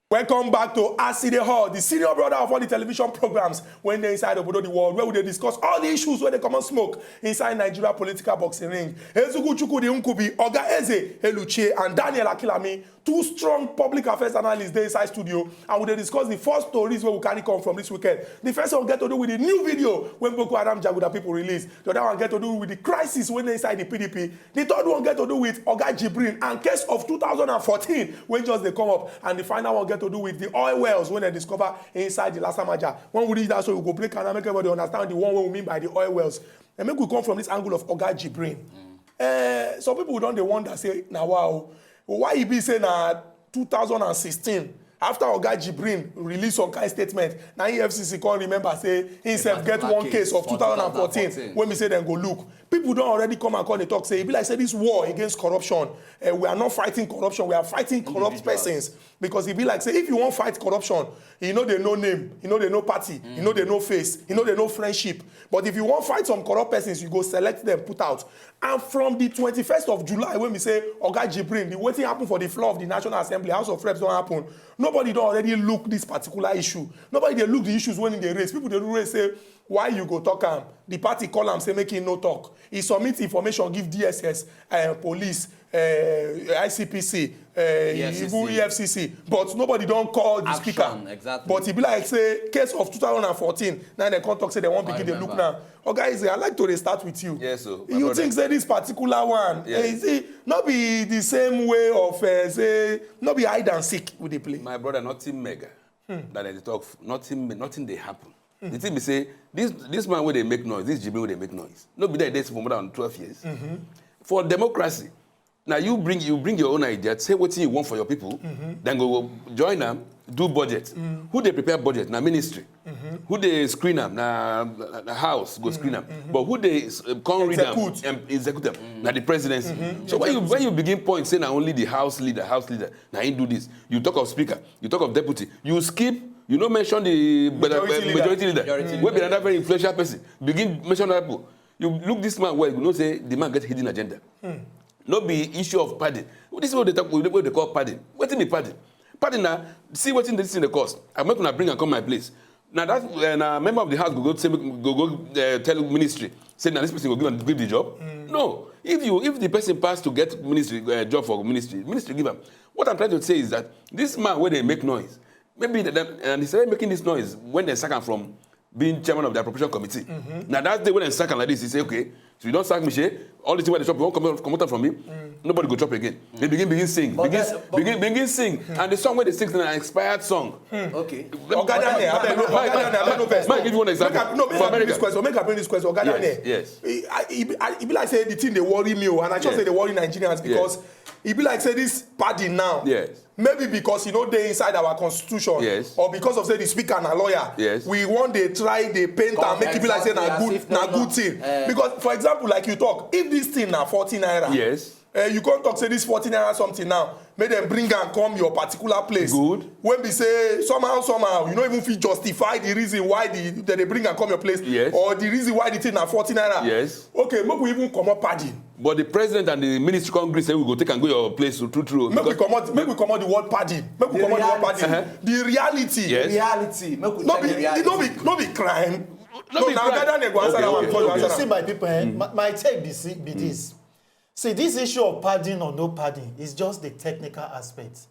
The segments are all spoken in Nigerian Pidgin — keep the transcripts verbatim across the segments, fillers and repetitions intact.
Welcome back to Aside Hall, the senior brother of all the television programs when they inside Obodo the World, where we dey discuss all the issues where they come and smoke inside Nigeria political boxing ring. Ezuku Chukwudi Nkubi, Oga Eze Eluchie, and Daniel Akilami, two strong public affairs analysts dey inside studio, and we dey discuss the first stories wey we carry come from this weekend. The first one get to do with the new video wey Boko Haram Jaguda people release. The other one get to do with the crisis wey dey inside the P D P. The third one get to do with Oga Jibrin and case of two thousand and fourteen wey just dey come up. And the final one get to do with the oil wells wey dem discover inside the Lasa Maja. When we reach that, so we go break am and make everybody understand the one wey we mean by the oil wells. And make we come from this angle of Oga Jibrin. Eh, some people don dey wonder say, "Na wa o, why e be say na two thousand and sixteen, after Oga Jibrin release some kind statement, na E F C C come remember say himself get one case of two thousand and fourteen wey be say dem go look." People don already come and come dey talk say e be like say this war against corruption, eh, we are not fighting corruption, we are fighting corrupt persons. Because e be like say if you wan fight corruption, you know they no name, you know they no party, you know they no face, you know they no friendship. But if you wan fight some corrupt persons, you go select them, put out. And from the twenty-first of July, when we say Oga Jibrin, the wetin happen for the floor of the National Assembly, House of Reps don happen. Nobody don already look this particular issue. Nobody dey look the issues when they raise. People dey raise say, "Why you go talk am?" The party call am say make him no talk. He submit information give D S S, uh, police, uh, I C P C, uh, E F C C. Even E F C C. But nobody don call the speaker. Exactly. But e be like say case of two thousand and fourteen, now they come talk say they wan begin dey look now. Oga Eze, I like to dey start with you. Yes, sir. You think say this particular one, eh, is it not be the same way of, uh, say, not be hide and seek with the play? My brother, nothing mega. That they talk, nothing, nothing they happen. The thing be say, this, this man where they make noise, this Jimmy where they make noise. No be there, they for more than twelve years. For democracy, now you bring, you bring your own idea, say what you want for your people, then go join them, do budget. Who they prepare budget? Now ministry. Who they screen them? Now, now house go screen them. But who they, uh, come read them? Execute. Now the presidency. So when you, when you begin point, say now only the house leader, house leader, now he do this. You talk of speaker, you talk of deputy, you skip, you no mention the majority leader. Majority leader. Wey be another very influential person. Begin mention other people. You look this man well, you know say the man get hidden agenda. No be issue of padding. This is what they talk, what they call padding. Wetin be padding? Padding na, see wetin this thing dey cost. I make una bring am come my place. Now that, uh, na member of the house go go say, go go, uh, tell ministry say na this person go give am, give the job. No, if you, if the person pass to get ministry, uh, job for ministry, ministry give am. What I'm trying to say is that this man where they make noise, maybe that, that, and he started making this noise when they sack him from being chairman of the appropriation committee. Now that day when they sack him like this, he say, "Okay, so you don't sack me, shey? All the thing where they chop, you won't come out, come out from me. Nobody go chop again." They begin, begin sing, begin, begin, begin sing. And the song where they sing na expired song. Okay. Oga Daniel, abeg, no, Oga Daniel, abeg, no vex. Make I give you one example. Make I, no, make I bring this question. Make I bring this question. Oga Daniel. Yes. E, I, e be, I, e be like say the thing dey worry me o, and I sure say they worry Nigerians because e be like say this padding now. Yes. Maybe because e no dey inside our constitution, or because of say the speaker na lawyer, we wan dey try dey paint am make e be like say na good, na good thing. Because, for example, like you talk, if this thing na forty naira, yes, uh, you come talk say this forty naira something now, make dem bring am come your particular place. Good. When be say somehow, somehow, you no even fit justify the reason why the, they dey bring am come your place, yes, or the reason why the thing na forty naira. Yes. Okay, make we even comot padding. But the president and the ministry come gree say we go take and go your place, true, true. Make we comot, make we comot the word padding. Make we comot the word padding. The reality. Yes. Reality. Make we no be, no be, no be crime. No, na Oga Daniel go answer that one before you answer. You see, my people, eh, my, my take be, see, be this. See, this issue of padding or no padding is just the technical aspect.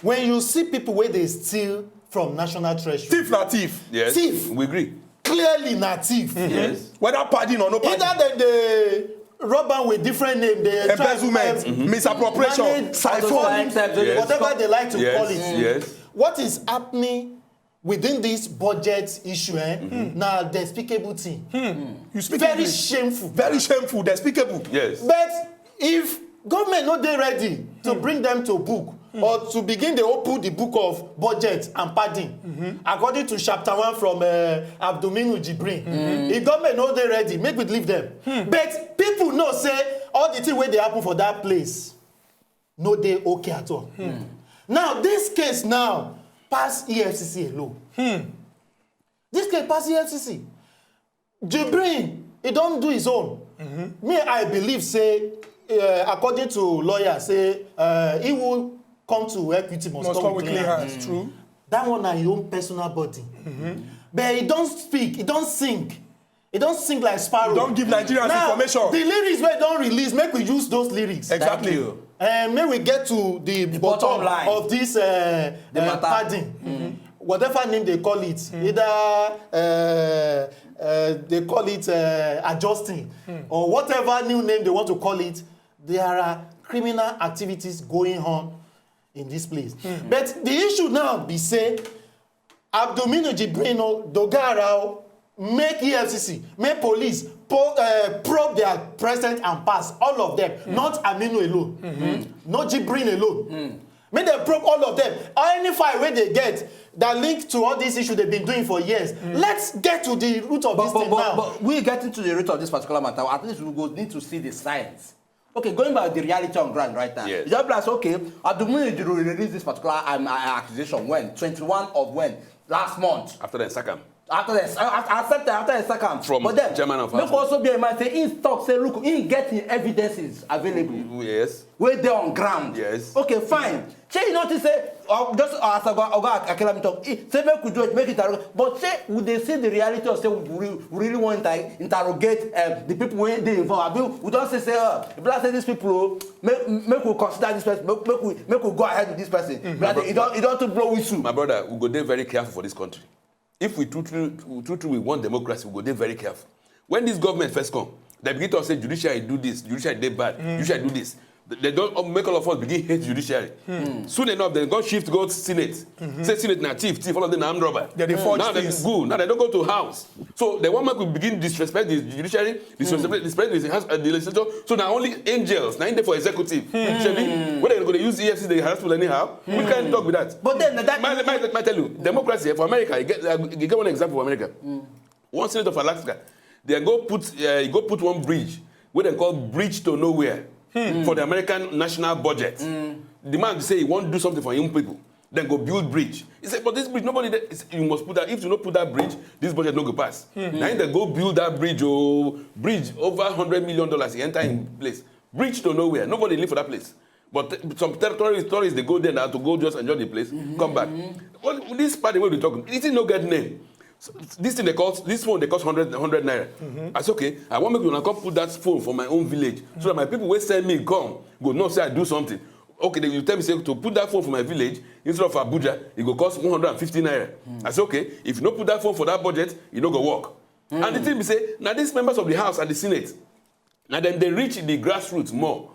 When you see people wey dey steal from national treasury, thief na thief. Yes, thief. We agree. Clearly na thief. Yes. Whether padding or no padding. Either dem dey rub am with different name, dey try, embezzlement, misappropriation, siphon, whatever they like to call it. Yes. What is happening within this budget issue, eh, na despicable thing. You speak English. Very shameful. Very shameful, despicable. Yes. But if government no dey ready to bring them to book or to begin dey open the book of budget and padding, according to chapter one from, uh, Abdulminu Jibrin, if government no dey ready, make we leave them. But people know say all the thing wey dey happen for that place no dey okay at all. Now, this case now pass E F C C alone. This case pass E F C C. Jibrin, he don do his own. Me, I believe say, uh, according to lawyer, say, uh, he will come to Equity must come with clean hands. True. That one na your own personal body. But e don speak, e don sing. E don sing like sparrow. Don give Nigerians now, information. The lyrics wey don release, make we use those lyrics. Exactly. Thank you. And make we get to the bottom line of this uh, uh, padding. Whatever name they call it, either uh, uh, they call it uh, adjusting or whatever new name they want to call it, there are criminal activities going on in this place. But the issue now be say Abdulminu Jibrin o, Dogara o, make E F C C, make police po, uh, probe their present and past, all of them, not Aminu alone, not Jibrin alone. Make dem probe all of them. Any file wey they get that link to all these issues they've been doing for years. Let's get to the root of this thing now. But we getting to the root of this particular matter, at least we go need to see the science. Okay, going by the reality on ground right now. Yes. It's just like, okay, Abdulmuni Jiro release this particular um, uh, accusation when? twenty-one of when? Last month. After the second. After the, after, after the second. From but then, chairman of make also be a man say, he talk, say, look, he get his evidences available. Yes. Where they on ground. Yes. Okay, fine. Shey you notice say, uh, just as Oga, Oga Akelami talk, he say make we do it, make it, but say we dey see the reality of say we really, we really want to interrogate um, the people wey dey involved. Abi we don say say, uh, if I say these people, oh, make, make we consider this person, make, make we make we go ahead with this person. Mm-hmm. But e don e don too blow whistle. My brother, we go dey very careful for this country. If we true true true true we want democracy, we go dey very careful. When this government first come, they begin to say judiciary do this, judiciary dey bad, judiciary do this. They don make all of us begin hate judiciary. Soon enough, they go shift go senate. Say senate na thief, thief, all of them na armed robber. They dey forge now things. Good. Now they don't go to house. So they want make we begin disrespect the judiciary, disrespect, disrespect the, house, uh, the legislature. So now only angels, now in there for executive. Shebi, when they go to use E F C, they harass people anyhow. We can't talk with that. But then that my, my, my tell you, democracy for America, you get, uh, you get one example for America. One senator of Alaska, they go put uh, go put one bridge where they call Bridge to Nowhere for the American national budget. The man say he won't do something for young people. Then go build bridge. He said, but this bridge, nobody, you must put that. If you don't put that bridge, this budget no go pass. Now they go build that bridge, oh, bridge over hundred million dollars, he enter in place. Bridge to Nowhere. Nobody live for that place. But some territories, tourists, they go there now to go just enjoy the place, come back. Well, this party where we talk, it no get name. So, this thing they cost, this phone they cost hundred, hundred naira. I say, okay, I want make you come put that phone for my own village so that my people will send me come, go no say I do something. Okay, then you tell me say to put that phone for my village instead of Abuja, it go cost one hundred and fifty naira. I say, okay, if you no put that phone for that budget, you no go work. And the thing be say, now these members of the house and the senate, now then they reach the grassroots more.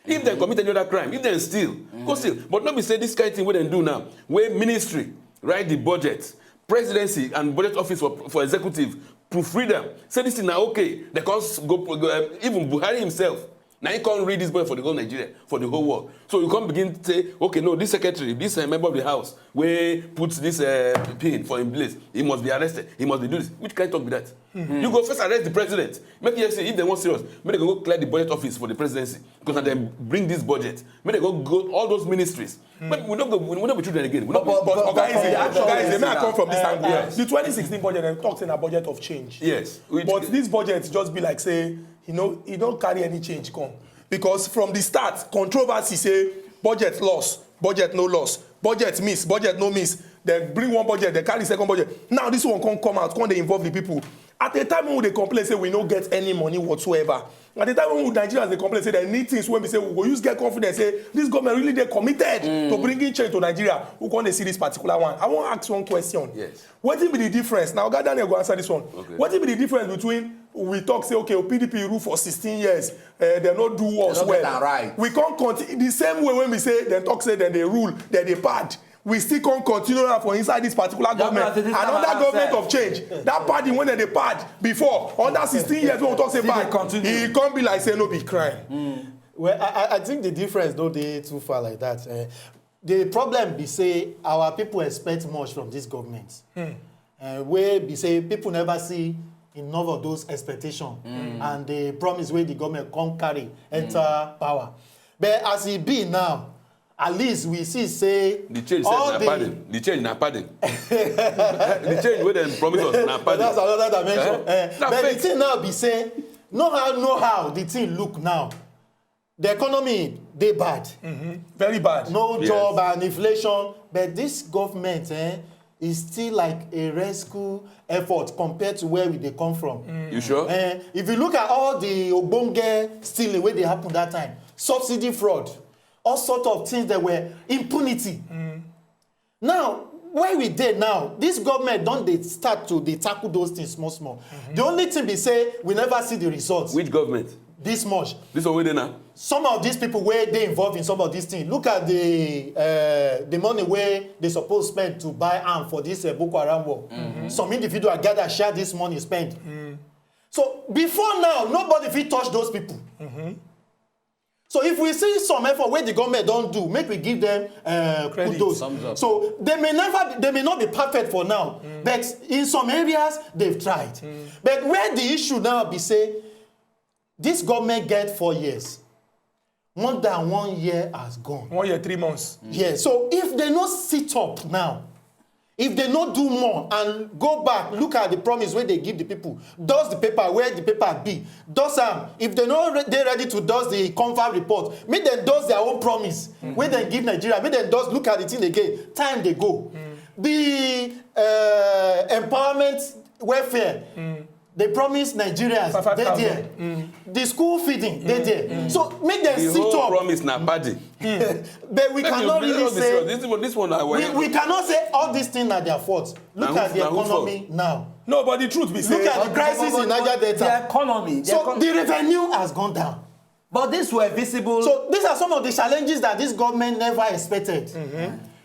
If they commit any other crime, if they steal, go steal. But not be say this kind of thing wey they do now, where ministry write the budget, presidency and budget office for, for executive proofread am. Say this thing na okay. They come go, go um, even Buhari himself. Now he can't read this budget for the whole Nigeria, for the whole world. So you can't begin to say, okay, no, this secretary, this uh, member of the house, we put this uh, pin for in place. He must be arrested. He must be do this. Which kind of talk be that? You go first arrest the president. Make you see if they want serious. Make they go clear the budget office for the presidency because they bring this budget. Make they go go all those ministries. But we don't go. We don't be children again. We don't But, be, but, but, but guys, for the eh, actual guys, eh, may I come from this angle? Yes. The twenty sixteen budget and talks in a budget of change. Yes. But this budget just be like say, you know, e don't carry any change come because from the start controversy say budget loss, budget no loss, budget miss, budget no miss. Then bring one budget, they carry second budget. Now this one come come out, come they involve the people. At the time when they complain say we no get any money whatsoever. At the time when Nigerians they complain say they need things when we say we go use get confidence say this government really they committed to bringing change to Nigeria. Who can they see this particular one? I want to ask one question. Yes. What will be the difference? Now, God Daniel go answer this one. Okay. What will be the difference between we talk say okay, P D P rule for sixteen years, uh, they no do us well. Right. We can't continue the same way when we say they talk say then they rule, then they bad. We still can't continue that for inside this particular government. Another government of change. That party when they bad before under sixteen years when we talk say bad, it can't be like say no be crime. Well, I, I think the difference don't dey too far like that. Uh, the problem be say our people expect much from this government. Uh, where be say people never see enough of those expectations and the promise where the government can't carry enter power. But as it be now, at least we see say the change all the, pardon. The change na pardon. The change where they promise us na pardon. That's another dimension. Eh? Eh, but the thing now be say, no how, no how the thing look now. The economy dey bad. Very bad. No Yes. job and inflation, but this government eh, is still like a rescue effort compared to where we dey come from. You sure? Eh, if you look at all the ogbonge stealing wey dey happen that time, subsidy fraud, all sort of things that were impunity. Now, where we dey now, this government don dey start to dey tackle those things small small. The only thing be say we never see the results. Which government? This much. This one wey dey now? Some of these people wey dey involved in some of these things, look at the uh, the money wey they suppose spend to buy arm for this uh, Boko Haram war. Some individual gather, share this money, spend. So before now, nobody fit touch those people. So if we see some effort wey the government don do, make we give them uh, Credit. Kudos. Thumbs up. So they may never, they may not be perfect for now, but in some areas they've tried. But where the issue now be say, this government get four years, more than one year has gone. One year, three months. Yeah, so if they no sit up now, if they no do more and go back, look at the promise wey they give the people, dust the paper where the paper be, dust am. If they no re- dey ready to dust the confab report, make dem dust their own promise wey dem give Nigeria. Make dem dust, look at the thing again. Time dey go. The uh, empowerment welfare they promise Nigerians Five- five dey thousand. there. The school feeding dey there. So make dem The sit whole up. Promise na pardon. But we cannot really say This one, this one na we, we cannot say all these things are their fault. Look Na who- at the na who fault? Economy now. No, but the truth be say, Look at the crisis in Niger The Delta. Economy. The So econ- the revenue has gone down. But these were visible. So these are some of the challenges that this government never expected.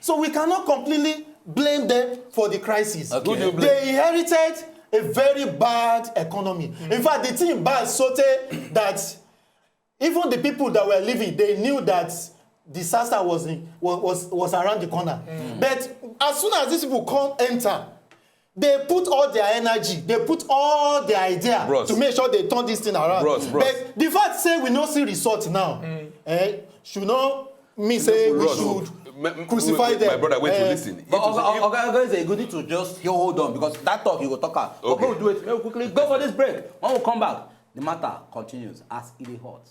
So we cannot completely blame them for the crisis. Okay. Who do you blame? They inherited a very bad economy. In fact, the thing bad so that even the people that were living, they knew that disaster was in, was, was was around the corner. But as soon as these people come enter, they put all their energy, they put all their idea Bros. To make sure they turn this thing around. Bros, bros. But the fact say we no see result now, eh, should not mean say we Bros, should me- me- crucify wait, them. My brother, wait to Eh, listen. But Oga, Oga, Oga, Oga, you go need to just hold on because that talk you go talk am. Okay. But we do it. Make we quickly go for this break. When we come back, the matter continues as it is hot.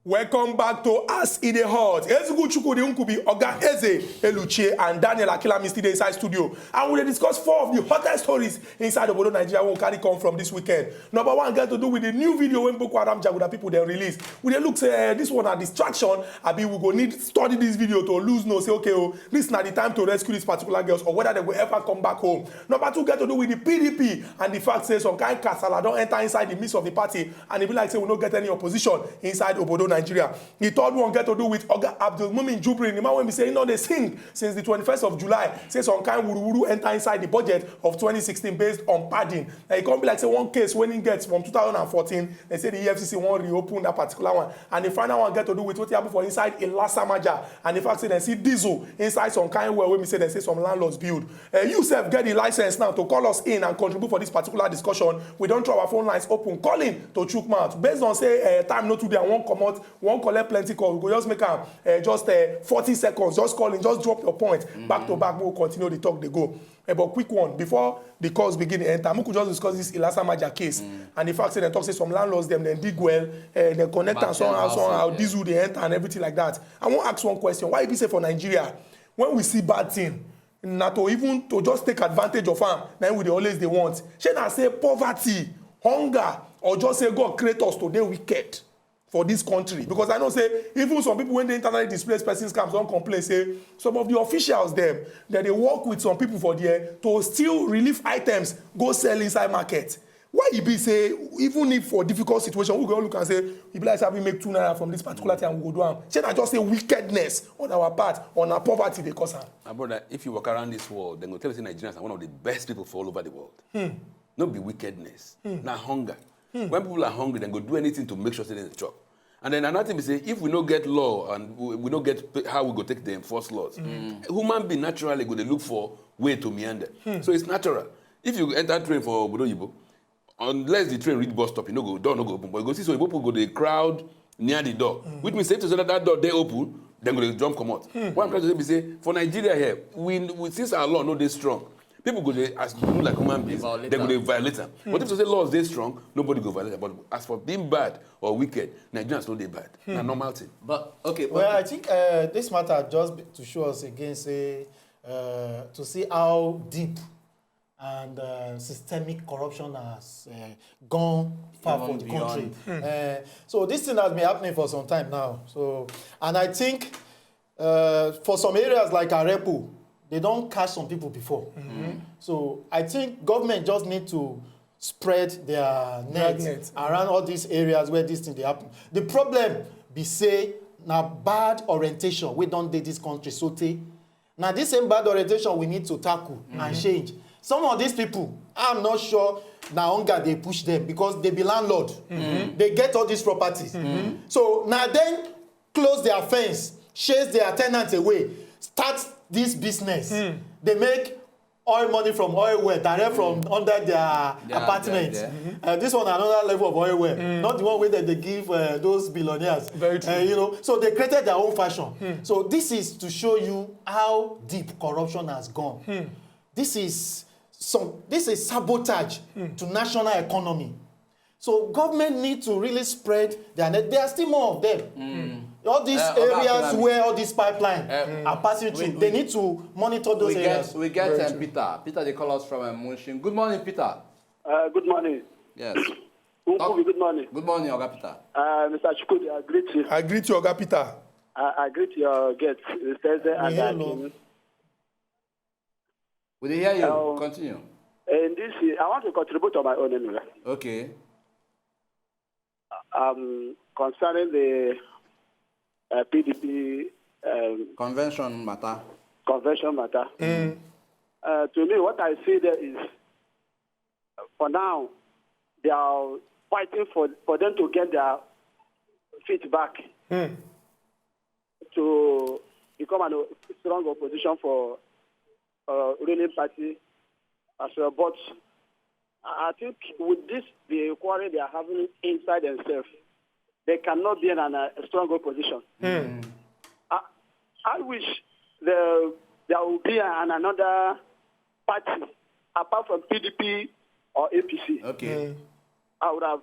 Welcome back to As E Dey Hot. Ezigbo Chukwudi Nkubi, Oga Eze Eluchie, and Daniel Akilami still dey inside studio. And we dey discuss four of the hottest stories inside obodo Nigeria wey we carry come from this weekend. Number one get to do with the new video wey Boko Haram Jaguda people dem release. We dey look say eh, this one na distraction, abi we go need study this video to lose know say okay o, this na the time to rescue these particular girls or whether they go ever come back home. Number two get to do with the P D P and the fact say some kind kasala don enter inside the midst of the party and e be like say we no get any opposition inside obodo Nigeria. The third one get to do with Oga Abdul Mumin Jubrin, the man wey be say he no dey sing since the twenty-first of July. Say some kind wuruwuru enter inside the budget of twenty sixteen based on padding. Na e come be like say one case wey he get from two thousand and fourteen, they say the E F C C wan reopen that particular one. And the final one get to do with wetin happen for inside Ilasamaja and the fact say dem see diesel inside some kind well wey be say dem say some landlords build. Uh, you sef get the license now to call us in and contribute for this particular discussion. We don throw our phone lines open, calling to chook mouth. Based on say uh, time no too dey, I wan comot, wan collect plenty call. We go just make am uh, just uh, forty seconds. Just call in, just drop your point. Back to back, we go continue the talk dey go. Eh, but quick one, before the calls begin to enter, make we just discuss this Ilasamaja case and the fact say dem talk say some landlords dem dem dig well, eh, dem connect am Back somehow house, somehow, yeah. Diesel dey enter and everything like that. I wan ask one question: why e be say for Nigeria, when we see bad thing, na to even to just take advantage of am, na im we dey always dey want? Shey na say poverty, hunger, or just say God create us to dey wicked for this country? Because I know say even some people wey dey internally displaced persons camps don complain say some of the officials dem dem dey work with some people for there to steal relief items go sell inside market. Why e be say even if for difficult situation we go look and say e be like say I fit make two naira from this particular thing and we go do am? Shey na just say wickedness on our part or na poverty dey cause am? My brother, if you walk around this world, dem go tell you say Nigerians are one of the best people for all over the world. No be wickedness, na hunger. When people are hungry, dem go do anything to make sure say dem chop. And then another thing be say, if we no get law and we, we no get p- how we go take dey enforce laws, human being naturally go dey look for way to meander. So it's natural. If you enter train for obodo oyibo, unless the train reach bus stop, you no go, door no go open. But you go see some people go dey crowd near the door, which means say to say that, that door dey open, Dem go dey jump comot. What I'm trying to say be say, for Nigeria here, we, we, since our law no dey strong, people go dey as do like human beings, dem go dey violate am. But if to say laws dey strong, nobody go violate am. But as for being bad or wicked, Nigerians no dey bad. Na normal thing. But okay, Well, I think uh, this matter just be- to show us again, say, uh, to see how deep and uh, systemic corruption has uh, gone far Even from the beyond. Country. Uh, so this thing has been happening for some time now. So, and I think uh, for some areas like Arepo, they don't catch some people before. So I think government just need to spread their net, Net. Around all these areas where this thing dey happen. The problem be say na bad orientation wey don dey this country sotey. Na this same bad orientation we need to tackle and change. Some of these people, I'm not sure na hunger dey push them because they be landlord. They get all these properties. So na then close their fence, chase their tenants away, start this business. They make oil money from oil well direct from under their Their- apartment. their- Uh, this one another level of oil well, not the one wey dem dey give uh, those billionaires. Very true. Uh, you know, so they created their own fashion. So this is to show you how deep corruption has gone. This is some. This is sabotage to national economy. So government need to really spread their net. There are still more of them. All these Uh, Oga areas Abdulhamid. where all these pipeline Uh, are passing we- through, we- they need to monitor those we areas. get we get Very um, true. Peter. Peter, they call us from um, Mushin. Good morning, Peter. Uh, good morning. Yes. Nkubi, good morning. Good morning, Oga Peter. Uh, Mister Chukwudi, I greet you. I greet you, Oga Peter. I, I greet your guests, Thursday and Hello. Akin. We dey hear you. Hello. Continue. And this, uh, I want to contribute on my own anyway. Okay. Um, concerning the uh, P D P um, Convention matter. convention matter. Uh, to me, what I see there is, for now, they are fighting for, for them to get their feet back to become a strong opposition for uh, ruling party as well. But I I think with this, the inquiry they are having inside themselves, they cannot be in an, a strong opposition. I, I wish there, there would be an, another party apart from P D P or A P C. Okay. I would have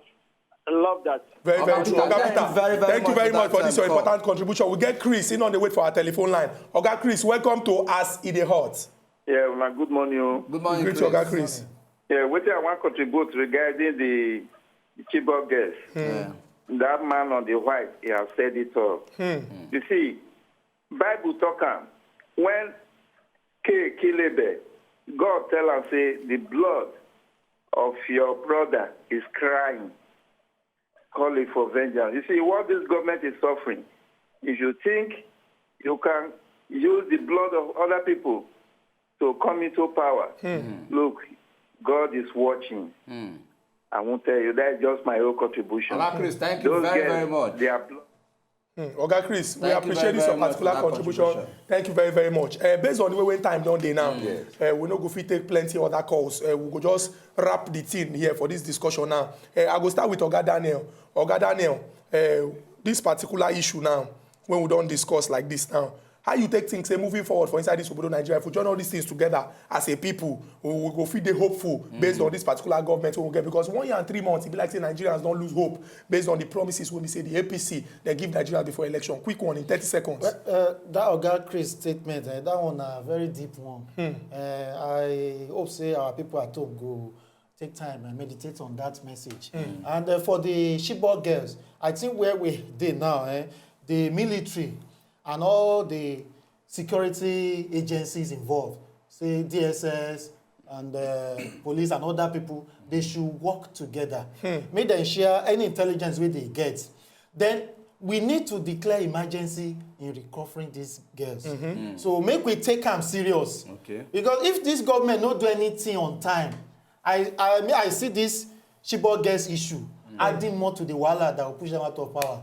loved that. Very, very Oga true. Peter, Oga thank Peter, you very, very thank you much very for much for that, this um, your call. Important contribution. We get Chris in on the wait for our telephone line. Oga Chris, welcome to As E Dey Hot. Yeah, una good morning o. Good morning, Greet you, Oga Chris. Chris. Yeah, wetin I wan contribute regarding the Chibok girls. Yeah. That man on the white, he has said it all. You see, Bible talk am. When Cain kill Abel, God tell am say the blood of your brother is crying, calling for vengeance. You see what this government is suffering. If you think you can use the blood of other people to come into power, look, God is watching. I won't tell you. That's just my own contribution. Oga Chris, thank you Those very, girls, very much. They are blo- Hmm, Oga Chris, we Thank you appreciate very, this very your much for particular that contribution. Contribution. Thank you very, very much. Uh, based on the way when time don dey now, uh, we no go fit take plenty other calls. Uh, we go just wrap the thing here for this discussion now. Uh, I go start with Oga Daniel. Oga Daniel, uh, this particular issue now, when we don discuss like this now, how you take things say moving forward for inside this Obodo Nigeria, if we join all these things together as a people, we, we go fit dey hopeful based on this particular government wey we get, because one year and three months, e be like say Nigerians don lose hope based on the promises wey be say the A P C dem give Nigerians before election. Quick one in thirty seconds. Uh, that Oga Chris statement, uh, that one na very deep one. Uh, I hope say our people at home go take time and meditate on that message. And uh, for the Chibok girls, I think where we dey now, eh, the military and all the security agencies involved, say D S S and uh, police and other people, they should work together. Make them share any intelligence wey they get. Then we need to declare emergency in recovering these girls. So make we take am serious. Okay. Because if this government no do anything on time, I I mean I see this Chibok girls issue adding more to the wahala that will push them out of power.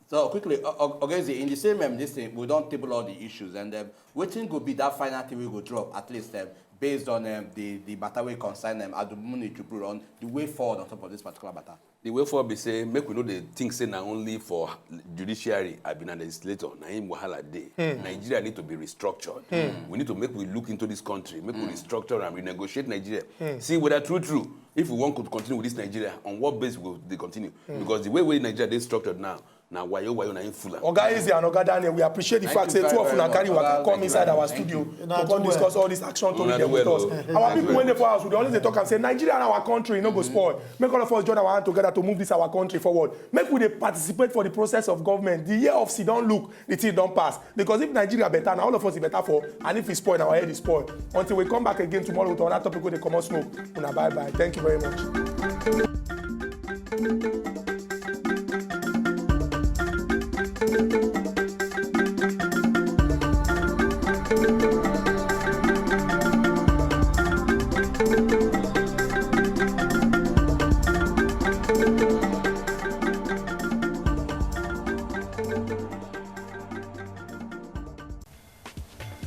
So quickly, O- O- Oga Eze, in the same um, this thing, we don table all the issues, and um, wetin go be that final thing we go drop, at least um, based on um, the the matter wey concern um, Abdulmumin Jubril on the way forward on top of this particular matter. The way forward be say make we no dey think say na only for judiciary abi na legislator na im wahala dey. Hmm. Nigeria need to be restructured. Hmm. We need to make we look into this country, make we hmm. restructure and renegotiate Nigeria. Hmm. See whether true true if we wan continue with this Nigeria, on what base we go dey continue? Hmm. Because the way wey Nigeria dey structured now, na wayo wayo na im full am. Oga Eze and Oga Daniel, we appreciate the fact say two of una carry waka come inside our studio to come discuss all this action tori dem with us. Our people wey dey for house, we dey always dey talk am say Nigeria na our country, e no go spoil. Make all of us join our hand together to move this our country forward. Make we dey participate for the process of government. The year of sit down look, the thing don pass. Because if Nigeria better, na all of us e better for. And if e spoil, na our head e spoil. Until we come back again tomorrow with another topic wey dey comot smoke. Una bye bye. Thank you very much.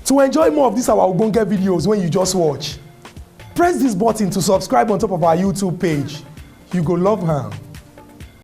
To enjoy more of these our ogbonge videos when you just watch, press this button to subscribe on top of our YouTube page. You go love am.